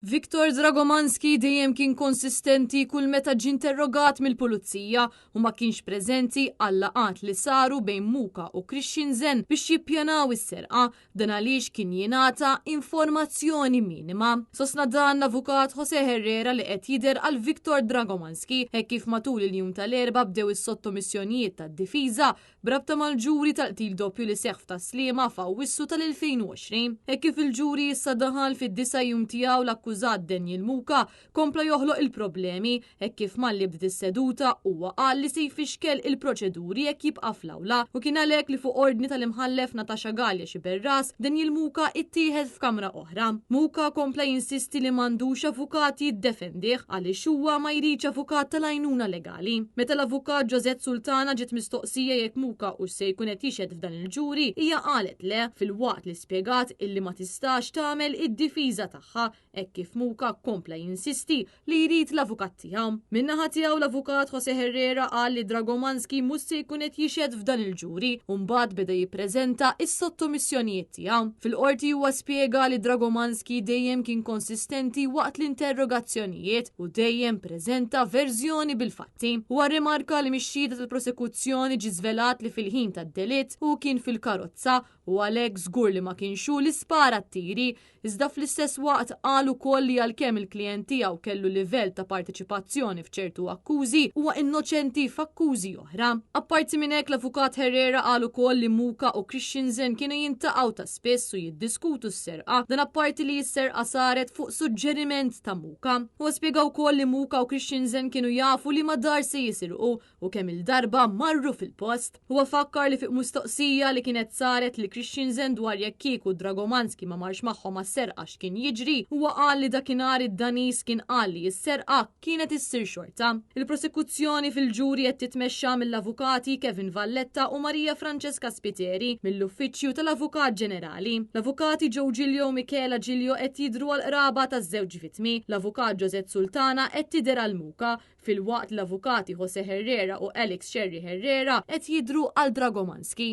Viktor Dragomanski dejjem kien konsistenti kull meta ġie interrogat mill-pulizija u ma kienx preżenti għal-laqgħat li saru bejn Muka u Christensen biex jippjanaw is-serqa, dan għaliex kien jingħata informazzjoni minima. Sostna dan l-Avukat Jose Herrera li qed jidher għal Viktor Dragomanski hekk kif matul il-jum tal-Erbgħa bdew is-sottomissjonijiet tad-difiża b'rabta mal-ġuri tal-qtil doppju li seħħ f'Tas-Sliema f'Awwissu tal-2020. Hekk kif il-ġuri issa daħal fid-disa' jum tiegħu l-akkużat Daniel Muka kompla joħloq il-problemi hekk kif malli bdiet is-seduta huwa qal li se jfixkel il-proċeduri jekk jibqa' fl-awla u kien għalhekk li fuq ordni tal-Imħallef Natasha Galea Sciberras Daniel Muka ittieħed f'kamra oħra. Muka kompla jinsisti li m'għandux avukat jiddefendih għaliex huwa ma jridx avukat tal-għajnuna legali. Meta l-avukat Josette Sultana ġiet mistoqsija jekk Muka hux se jkun qed jixhed f'dan il-ġuri, hija qalet le filwaqt li spjegat illi ma tistax tagħmel id-difiża tagħha hekk kif Muka kompla jinsisti li jrid l-avukat tiegħu. Min-naħa tiegħu l-avukat Jose Herrera qal li Dragomanski mhux se jkun qed jixhed f'dan il-ġuri u mbagħad beda jippreżenta s-sottomissjonijiet tiegħu. Fil-qorti huwa spjega li Dragomanski dejjem kien konsistenti waqt l-interrogazzjonijiet u dejjem preżenta verżjoni bil-fatti. Huwa rrimarka li mix-xhieda tal-prosekuzzjoni ġie żvelat li fil-ħin tad-delitt hu kien fil-karozza u għalhekk żgur li ma kienx hu li spara t-tiri, iżda fl-istess waqt qal ukoll li għalkemm il-klijent tiegħu kellu livell ta' parteċipazzjoni f'ċertu akkużi, huwa innoċenti f'akkużi oħra. Apparti minn hekk l-Avukat Herrera qal ukoll li Muka u Christensen kienu jintaqgħu ta' spiss u jiddiskutu s-serqa, dan apparti li s-serqa saret fuq suġġeriment ta' Muka. Huwa spjega wkoll li Muka u Christensen kienu jafu liema dar se jisirqu u kemm-il darba marru fil-post. Huwa fakkar li fuq mistoqsija li kienet saret lil Christensen dwar jekk kieku Dragomanski ma marx magħhom għas-serqa x'kien jiġri, huwa qal li dakinhar id-Daniż kien qal li s-serqa kienet issir xorta. Il-prosekuzzjoni fil-ġuri qed titmexxa mill-Avukati Kevin Valletta u Maria Francesca Spiteri mill-Uffiċċju tal-Avukat Ġenerali. L-Avukati Joe Giglio u Michela Giglio qed jidhru għall-qraba taż-żewġ vittmi. L-Avukat Josette Sultana qed tidher għal Muka. Filwaqt li l-avukati Jose Herrera u Alex Scerri Herrera qed jidhru għal Dragomanski.